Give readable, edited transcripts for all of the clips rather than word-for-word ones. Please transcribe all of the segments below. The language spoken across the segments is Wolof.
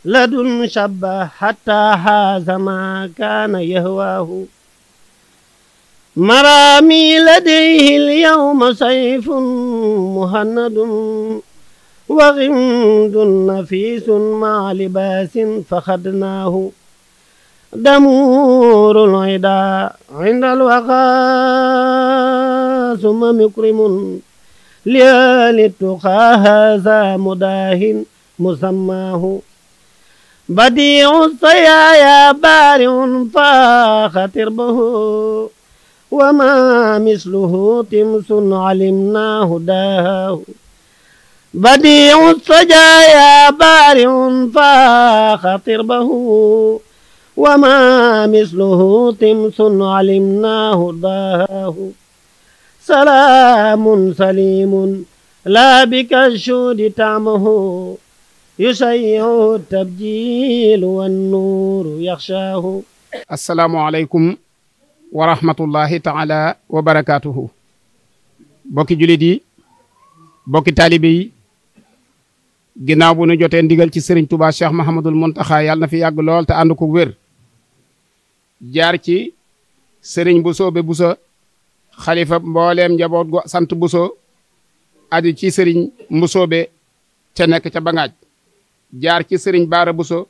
لدن شب حتى حاز ما كان يهواه مرامي لديه اليوم سيف مهند وغمد نفيس مع لباس فخدناه دمور العدا عند الوقا ثم مكرم لآل التقى هذا مداه مسماه بديع الصيايا بارع فاخ تربه وما مثله تمس علمناه داه بديع السجايا بارع فاخ تربه وما مثله تمس علمناه داه سلام سليم لا بك الشود تعمه يشيع التبجيل والنور يخشاه السلام عليكم wa rahmatullahi taala wa barakaatuhu bokki julit yi bokki taalibe yi ginnaaw bu nu jotee ndigal ci Serigne Touba Cheikh Mahamadul Muntaxa yàlla na fi yàgg lool te ànd ko wér jaar ci Serigne Bousso Bousso xalifa mbooleem njaboot gu sant Bousso aju ci Serigne Mbusoobe ca nekk ca Bangaaj jaar ci Serigne Baara Bousso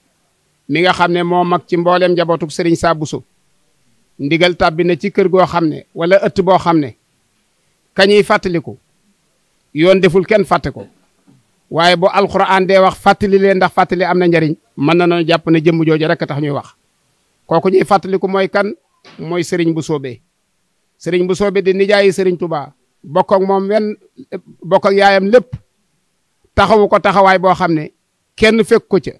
mi nga xam ne moo mag ci mbooleem njabootuk Serigne Saa Bousso ndigal tàbbi na ci kër goo xam ne wala ëtt boo xam ne kañuy fàttaliku yoon deful kenn fàtte ko waaye bu alxuraan dee wax fàttali leen ndax fàttali am na njariñ mën na noonu jàpp ne jëmm jooju rek tax ñuy wax kooku ñuy fàttaliku mooy kan mooy Serigne Mbusoobe Serigne Mbusoobe di nijaayi Serigne Touba bokk ak moom bokk ak yaayam lépp taxawu ko taxawaay boo xam ne kenn fekk ko ca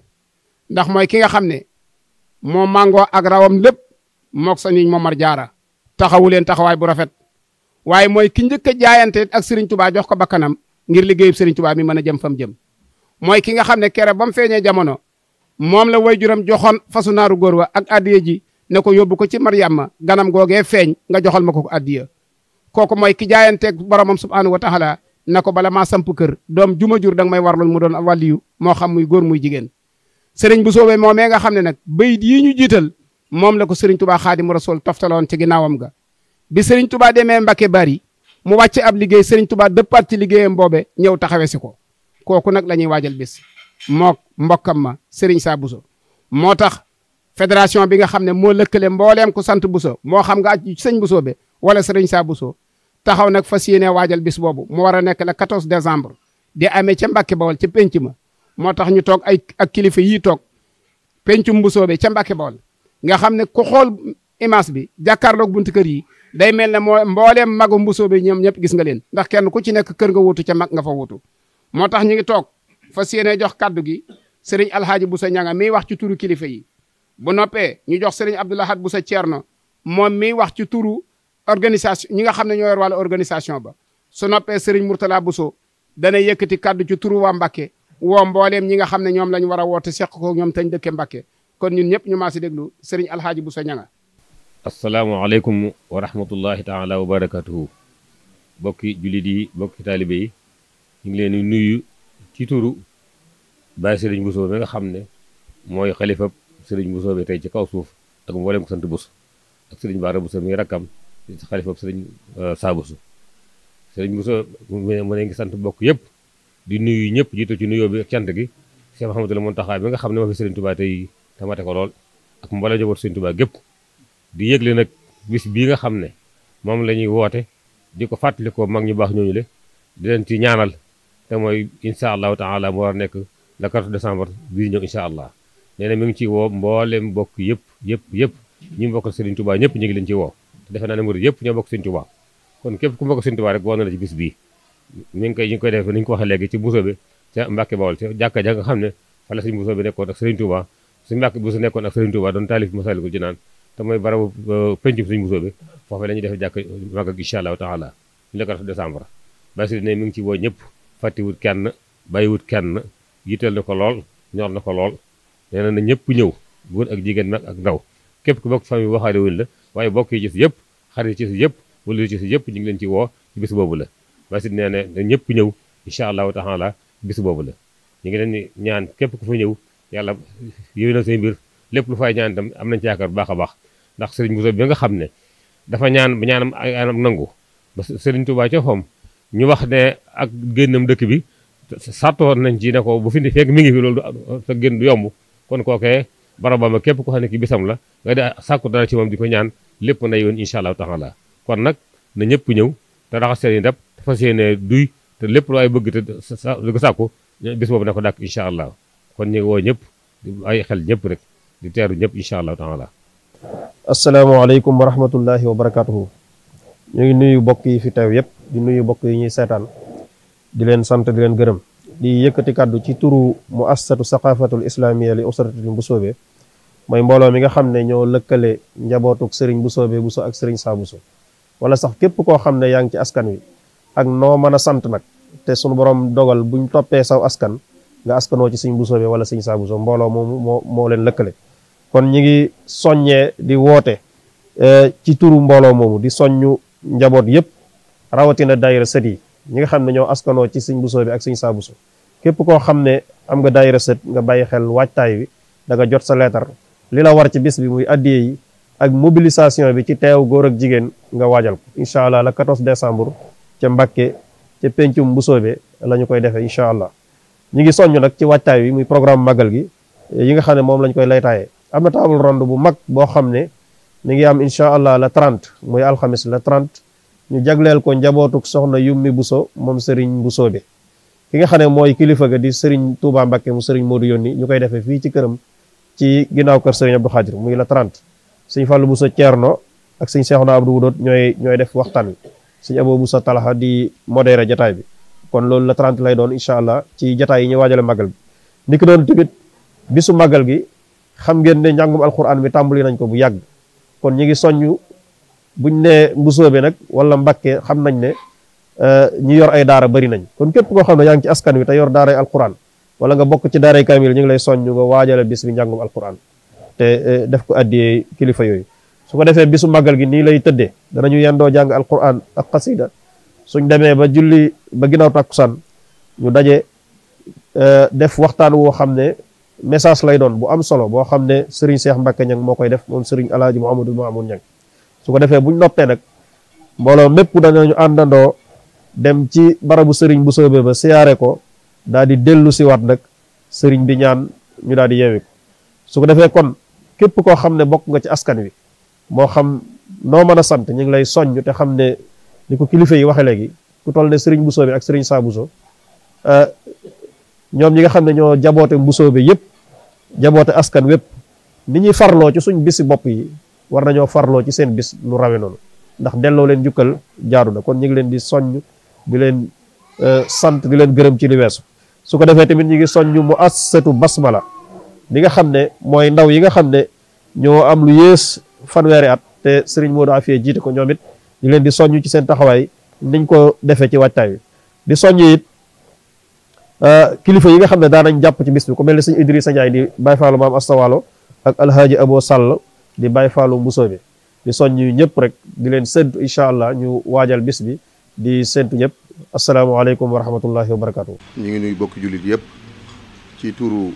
ndax mooy ki nga xam ne moo màngoo ak rawam lépp mook Sëriñ Momar Jaara taxawu leen taxawaay bu rafet waaye mooy ki njëkk a jaayante ak Serigne Touba jox ko bakkanam ngir liggéeyub Serigne Touba mi mën a jëm fam jëm mooy ki nga xam ne kere ba mu feeñee jamono moom la waajuram joxoon fasu naaru góor wa ak addiya ji ne ko yóbbu ko ci Maryama ganam googee feeñ nga joxal ma ko addiya kooku mooy ki jaayanteeg boromam subhaanahu wa taala na ko bala maa samp kër doom juma jur danga may warlul mu doon wàlliyu moo xam muy góor muy jigéen Serigne Mbusoobe moomee nga xam ne nag bayit yi ñu jiital moom la ko Serigne Touba Xaadimu Rasuul toftaloon ci ginnaawam ga bi Serigne Touba demee Mbacke Bari mu wàcce ab liggéey Serigne Touba dëppaat ci liggéeyam boobe ñëw taxawe si ko kooku nag la ñuy waajal bis mook mbokkam ma Serigne Saa Bousso moo tax fédération bi nga xam ne moo lëkkale mbooleem ku sant Bousso moo xam nga aj ci sëñ Mbusoobe wala Serigne Saa Bousso taxaw nag fas yéene waajal bis boobu mu war a nekk le 14 décembre di amee ca Mbacke Bawol ca penc ma moo tax ñu toog ak kilifa yii toog pencum Mbusoobe ca Mbacke Bawol nga xam ne ku xool image bi jàkkaarloog buntu kër yi day mel ne moo mbooleem magu Mbusoobe ñoom ñëpp gis nga leen ndax kenn ku ci nekk kër nga wutu ca mag nga fa wutu moo tax ñu ngi toog fas yéene jox kaddu gi Serigne Alhaaji Bousso Ñanga miy wax ci turu kilifa yi bu noppee ñu jox Serigne Abdoulahad Bousso Thierno moom miy wax ci turu organisation ñi nga xam ne ñoo yor wàllu organisation ba su noppee Serigne Mourtala Bousso dana yëkkati kaddu ci turu waa Mbacke woo mbooleem ñi nga xam ne ñoom lañ war a woote seq ko ñoom tañ dëkke Mbacke kon ñun ñëpp ñu maa si déglu Serigne Alhaaji Bousso Ñanga asalaamaaleykum wa rahmatullahi taala wa barakatuhu bokki jullit yi bokki taalibe yi ñu ngi leen di nuyu ci turu Baye Serigne Bousso bi nga xam ne mooy xalifab Serigne Bousso bi tey ci kaw suuf ak mboolem ko sant Bousso ak Serigne Bara Bousso mi rakkam xalifab Serigne Saa Bousso Serigne Bousso mu ne ngi sant bokk yëpp di nuyu ñëpp jiitu ci nuyoo bi ak cant gi Cheikh Mouhamadoul Mountakha bi nga xam ne moo fi Serigne Touba tey tamate ko lool ak mboolem njaboot Serigne Touba gépp di yëgle nag bis bii nga xam ne moom la ñuy woote di ko fàttali ko mag ñu baax ñooñu le di leen ci ñaanal te mooy incha allahu taala mu war a nekk le 14 décembre bii ñëw incha allah nee na mi ngi ciy woo mboolem bokk yëpp ñi bokkal Serigne Touba ñëpp ñu ngi leen ci woo te defe naa ne murid yëpp ñoo bokk Serigne Touba kon képp ku bokk Serigne Touba rek woo na la ci bis bii ñu ngi koy def ni ñu ko waxee léegi ci Bousso bi ca Mbacke Bawol ca jàkka ja nga xam ne fa la Serigne Bousso bi nekkoon ak Serigne Touba suñu Mbacke Bousso nekkoon ak Serigne Touba doon taalif Masaalikul Jinaan te mooy barabu pencum Serigne Bousso bi foofu la ñuy def jàkk mag ak incha allahu taala le 14 décembre Baye Sidi ne mi ngi ci woo ñëpp fàttiwut kenn bàyyiwut kenn yitteel na ko lool ñor na ko lool nee na ñëpp ñëw góor ak jigéen mag ak ndaw képp ku bokk famille waxaale wuñ la waaye bokk yi ci si yëpp xarit ci si yëpp wala ci si yëpp ñu ngi leen ci woo ci bis boobu la Baye Sidi nee na ñëpp ñëw incha allahu taala bis boobu la ñu ngi leen di ñaan képp ku fa ñëw yàlla yéwénal say mbir lépp lu fay ñaan itam am nañ ci yaakaar bu baax a baax ndax sëriñ Bousso bi nga xam ne dafa ñaan ba ñaanam anam nangu ba sëriñ Touba coofam ñu wax ne ak génnam dëkk bi sàttoon nañ ci ne ko bu fi ndi fekk mi ngi fi loolu sa génn du yomb kon kookee barabama képp ko xam ne ki bisam la nga di sàkku dara ci moom di ko ñaan lépp na yoon incha allahu taala kon nag na ñëpp ñëw te raxas seen i ndab te fas yéene duy te lépp lu ay bëgg te di ko sàkku bis boobu na ko dàkk incha allah kon ñu ngi woo ñëpp di ay xel ñëpp rek di teeru ñëpp incha allahu taala. asalaamaaleykum wa rahmatullahi wa barakatuhu. ñu ngi nuyu bokk yi fi teew yëpp di nuyu bokk yi ñuy seetaan di leen sant di leen gërëm di yëkkati kàddu ci turu muassasatu saqafatul islamiyya li usratil Mbusoobe mooy mbooloo mi nga xam ne ñoo lëkkale njabootuk sëriñ Mbusoobe Buso ak sëriñ Saa Buso wala sax képp koo xam ne yaa ngi ci askan wi ak noo mën a sant nag te sunu borom dogal buñ toppee saw askan nga askanoo ci sëriñ Mbusoobe wala sëriñ Saa Buso mbooloo moomu moo leen lëkkale kon ñi ngi soññee di woote ci turu mbooloo moomu di soññu njaboot yëpp rawatina daayira sët yi ñi nga xam ne ñoo askanoo ci sëriñ Mbusoobe ak sëriñ Saa Buso képp koo xam ne am nga daayira sët nga bàyyi xel waajtaay wi da nga jot sa leetar li la war ci bis bi muy addiye yi ak mobilisation bi ci teew góor ak jigéen nga waajal ko incha allah le 14 décembre ca Mbàkke ca pencum Mbusoobe la ñu koy defee incha allah ñu ngi soññ nag ci waajtaay wi muy programme magal gi yi nga xam ne moom lañ koy laytaayee am na table ronde bu mag boo xam ne mi ngi am incha allah le 30 muy alxamis le 30 ñu jagleel ko njabootuk soxna Yummi Buso moom Serigne Mbusoobe ki nga xam ne mooy kilifa ga di Serigne Touba Mbacke mu Serigne Modou Yónni ñu koy defee fii ci këram ci ginnaaw kër Serigne Abdou Khadir muy la 30 Serigne Fallou Buso Ceerno ak Serigne Cheikhouna Abdou Wudóot ñooy def waxtaan wi Serigne Abo Buso Talaha di modéré jataay bi kon loolu la 30 lay doon incha allah ci jataay yi ñu waajale màggal bi ni ki doon tamit bisu màggal gi xam ngeen ne njàngum alquran mi tàmbali nañ ko bu yàgg kon ñi ngi soññu buñ ne Mbusoobe nag wala Mbàkke xam nañ ne ñi yor ay daara bari nañ kon képp koo xam ne yaa ngi ci askan wi te yor daaray alquran wala nga bokk ci daaray kaamil ñu ngi lay soññ nga waajale bis bi njàngum alquran te def ko addiyee kilifa yooyu su ko defee bisu màggal gi nii lay tëddee danañu yendoo jàng alquran ak xasida suñ demee ba julli ba ginnaaw tàkkusaan ñu daje def waxtaan woo xam ne message lay doon bu am solo boo xam ne Serigne Cheikh Mbacke Ñang moo koy def moom Serigne Alaaji Mouhamadou Mamoun Ñang su ko defee buñ noppee nag mbooloo mépp danañu àndandoo dem ci barabu sëriñ Mbusoobe ba siyaare ko daal di dellu si waat nag sëriñ bi ñaan ñu daal di yeewi ko su ko defee kon képp koo xam ne bokk nga ci askan wi moo xam noo mën a sant ñu ngi lay soññ te xam ne ni ko kilifa yi waxe léegi ku toll ne sëriñ Mbusoobe ak sëriñ Saa Buso ñoom ñi nga xam ne ñoo jaboote Mbusoobe yëpp jaboote askan wépp ni ñuy farloo ci suñ bisi bopp yi war nañoo farloo ci seen bis lu rawe noonu ndax delloo leen jukkal jaadu na kon ñu ngi leen di soññ di leen sant di leen gërëm ci li weesu su ko defee tamit ñu ngi soññ mu assatu basmala li nga xam ne mooy ndaw yi nga xam ne ñoo am lu yées fanweeri at te Serigne Modou Afia jiite ko ñoom it ñu leen di soññ ci seen taxawaay niñ ko defee ci waajtaay wi di soññ it kilifa yi nga xam ne daanañ jàpp ci bis bi ku mel ne sëñ Idrissa Ndiaye di Baye Fallou Maam Astawalo ak Alhaaji Abo Sall di Baye Fallou Mbusoobe di soññ ñëpp rek di leen séntu incha allah ñu waajal bis bi di séntu ñëpp asalaamaaleykum wa rahmatullahi wa barakatuh. ñu ngi nuy bokk jullit yëpp ci turu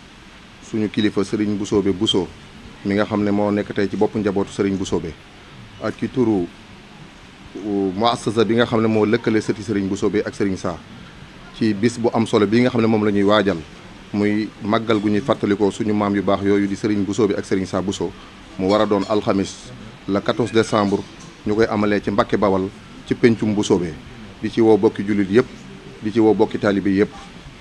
suñu kilifa Serigne Mbusoobe Buso mi nga xam ne moo nekk tey ci bopp njabootu Serigne Mbusoobe ak ci turu muassasa bi nga xam ne moo lëkkale sëti Serigne Mbusoobe ak Serigne Saa ci bis bu am solo bi nga xam ne moom la ñuy waajal muy màggal gu ñuy fàttalikoo suñu maam yu baax yooyu di Serigne Mbusoobe ak Serigne Saa Buso mu war a doon alxamis le 14 décembre ñu koy amalee ci Mbàkke Bawal ci pencum Mbusoobe di ci woo bokki jullit yëpp di ci woo bokki taalibe yëpp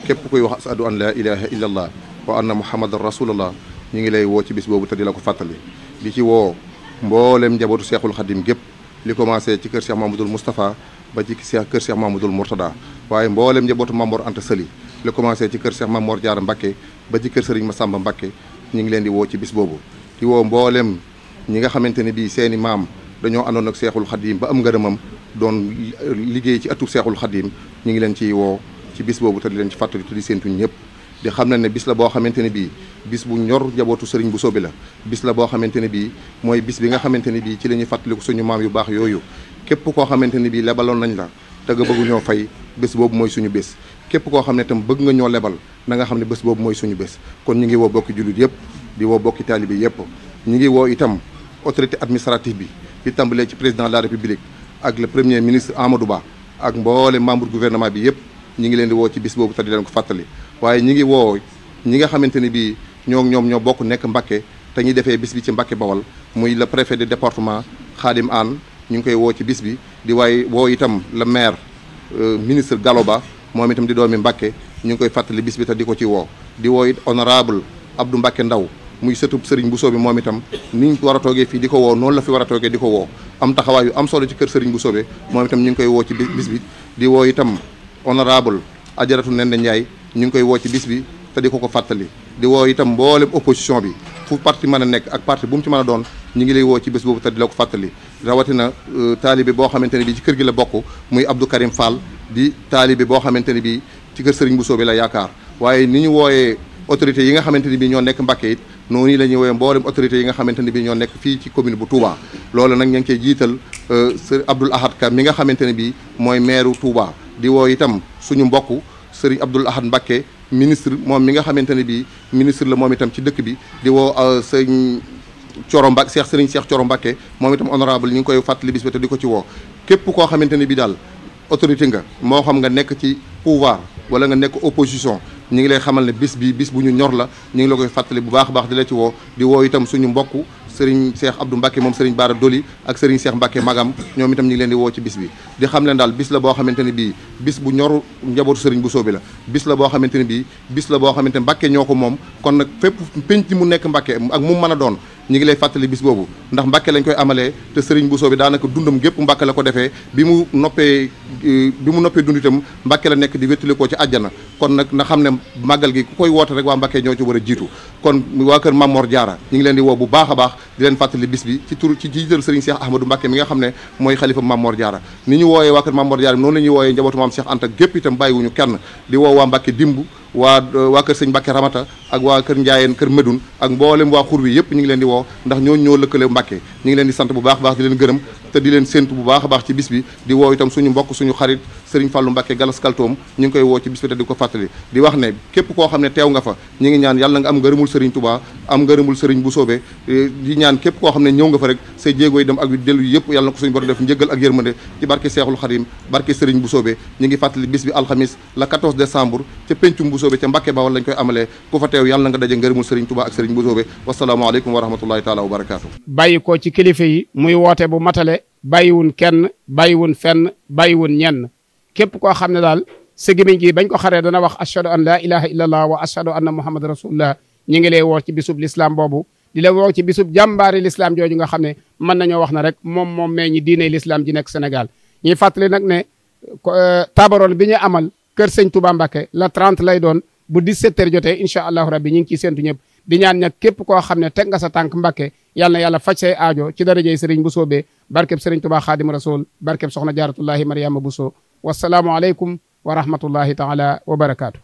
képp koy wax asadu an la ilaha illa allah wa anna muhammadan rasulullah ñu ngi lay woo ci bis boobu te di la ko fàttali di ci woo mboolem njabootu Seexul Xadim gépp li commencé ci kër Cheikh Mamadou Moustapha ba ci kër Cheikh Mamadou Mourtada waaye mboolem njabootu Mamor Anta Sali li commencé ci kër Cheikh Mamor Diarra Mbacké ba ci kër Serigne Massamba Mbacké ñu ngi leen di woo ci bis boobu di woo mboolem ñi nga xamante ne bii seeni maam dañoo àndoon ak Seexul Xadim ba am ngërëmam doon liggéey ci atub Seexul Xadim ñu ngi leen ciy woo ci bis boobu te di leen ci fàttali te di séentuñ ñëpp di xam ne bis la boo xamante ne bii bis bu ñor njabootu Serigne Mbusoobe la bis la boo xamante ne bii mooy bis bi nga xamante ne bii ci la ñuy fàttaliku suñu maam yu baax yooyu képp koo xamante ne bii lebaloon nañ la te nga bëggu ñoo fay bés boobu mooy suñu bés képp koo xam ne itam bëgg nga ñoo lebal na nga xam ne bés boobu mooy suñu bés kon ñu ngi woo bokki jullit yëpp di woo bokki taalibe yëpp ñu ngi woo itam autorité administrative bi di tàmbalee ci président de la république ak le premier ministre Amadou Ba ak mboole membre gouvernement bi yëpp ñi ngi leen di woo ci bis boobu te di leen ko fàttali waaye ñi ngi woo ñi nga xamante ne bii ñoo bokk nekk Mbacké te ñuy defee bis bi ci Mbacké Bawal muy le préfet du département Khadim Anne ñu ngi koy woo ci bis bi di waaye woo itam le maire ministre Gallo Ba moom itam di doomi Mbacké ñu ngi koy fàttali bis bi te di ko ci woo di woo it honorable Abdou Mbacké Ndaw muy sëtub Serigne Bousso bi moom itam niñ war a toogee fii di ko woo noonu la fi war a toogee di ko woo am taxawaay yu am solo ci kër Serigne Bousso bi moom itam ñu ngi koy woo ci bis bi di woo itam honorable Ajaratu Nende Ndiaye ñu ngi koy woo ci bis bi te di ko fàttali di woo itam mboolem opposition bi fu parti mën a nekk ak parti bu mu ci mën a doon ñu ngi lay woo ci bés boobu te di la ko fàttali rawatina taalibe boo xamante ne bii ci kër gi la bokk muy Abdou Karim Fall di taalibe boo xamante ne bii ci kër Serigne Bousso bi la yaakaar waaye ni ñu wooyee autorités yi nga xamante ne bii ñoo nekk Mbacké it noonu la ñuy wooyee mboolem autorités yi nga xamante ne bii ñoo nekk fii ci commune bu Touba loolu nag ñu ngi koy jiital Sëriñ Abdoul Ahad Ka mi nga xamante ne bii mooy maire Touba di woo itam suñu mbokk Serigne Abdoul Ahad Mbacké ministre moom mi nga xamante ne bii ministre la moom itam ci dëkk bi di woo sëñ Coro Mbacké Serigne Cheikh Coro Mbacké moom itam honorable ñu ngi koy fàttali bis bi te di ko ci woo képp koo xamante ne bii daal autorité nga moo xam nga nekk ci pouvoir wala nga nekk opposition ñu ngi lay xamal ne bis bi bis bu ñu ñor la ñu ngi la koy fàttali bu baax a baax di la ci woo di woo itam suñu mbokk Serigne Cheikh Abdou Mbacké moom Serigne Bara Doli ak Serigne Cheikh Mbacké Magam ñoom itam ñu ngi leen di woo ci bis bi di xam leen daal bis la boo xamante ne bii bis bu ñoru njabootu Serigne Bousso bi la bis la boo xamante ne bii bis la boo xamante ne Mbacké ñoo ko moom kon nag fépp penc mu nekk Mbacké ak mu mën a doon ñu ngi lay fàttali bis boobu ndax Mbacké lañ koy amalee te Serigne Bousso bi daanaka dundam gépp Mbacké la ko defee bi mu noppee dund itam Mbacké la nekk di wéttali ko ci àjjana kon nag na xam ne màggal gi ku koy woote rek waa Mbacké ñoo ci war a jiitu kon waa kër Mamor Diarra ñu ngi leen di woo bu baax a baax di leen fàttali bis bi ci jiital Serigne Cheikh Ahmadou Mbacké mi nga xam ne mooy xalifa Mamor Diarra ni ñu wooyee waa kër Mamor Diarra noonu la ñuy wooyee njabootu maam Cheikh Anta gépp itam bàyyiwuñu kenn di woo waa Mbacké dimb waa kër sëñ Mbacké Ramata ak waa kër Ndiayeen kër Medoun ak mboolem waa xur wi yëpp ñu ngi leen di woo ndax ñoo lëkkale Mbacké ñu ngi leen di sant bu baax baax di leen gërëm te di leen séntu bu baax a baax ci bis bi di woo itam suñu mbokk suñu xarit Serigne Fallou Mbacké Galas Kaltoom ñu ngi koy woo ci bis bi te di ko fàttali di wax ne képp koo xam ne teew nga fa ñi ngi ñaan yàlla nga am ngërëmul Serigne Touba am ngërëmul Serigne Bousso bi di ñaan képp koo xam ne ñëw nga fa rek say jéego yi dem ak dellu yëpp yàlla na ko suñu borom def njëggal ak yërmande ci barke Seexul Xadim barke Serigne Bousso bi ñu ngi fàttali bis bi alxamis la 14 décembre ca pencum Bousso bi ca Mbacké Bawal lañ koy amalee ku fa teew yàlla nga daje ngërëmul Serigne Touba ak Serigne Bousso bi wasalaamaaleykum wa rahmatullahi taala wa barakaatu bàyyi ko ci kilifa yi muy woote bu matale bàyyiwun kenn bàyyiwun fenn bàyyiwun ñenn képp koo xam ne daal sa gémmiñ gi bañ ko xaree dana wax ashhadu an la ilaha illallah wa ashhadu anna muhammad rasulullah ñi ngi lay woo ci bisub l'islam boobu di la woo ci bisub jàmbaari l'islam jooju nga xam ne mën nañoo wax na rek moom mee ñi diine l'islam ji nekk Sénégal ñuy fàttali nag ne tabaroon bi ñu amal kër sëñ Touba Mbacké la 30 lay doon bu 17h jotee incha allahu rabbi ñu ngi ciy séntu ñëpp di ñaan nag képp koo xam ne teg nga sa tànk Mbacké yàlla na yàlla faj say aajo ci darajey Serigne Bousso be barkeb Serigne Touba Khadim Rasoul barkeb soxna Jaaratullahi Mariama Bousso wasalaamu aleykum wa rahmatullahi taala wa barakaatu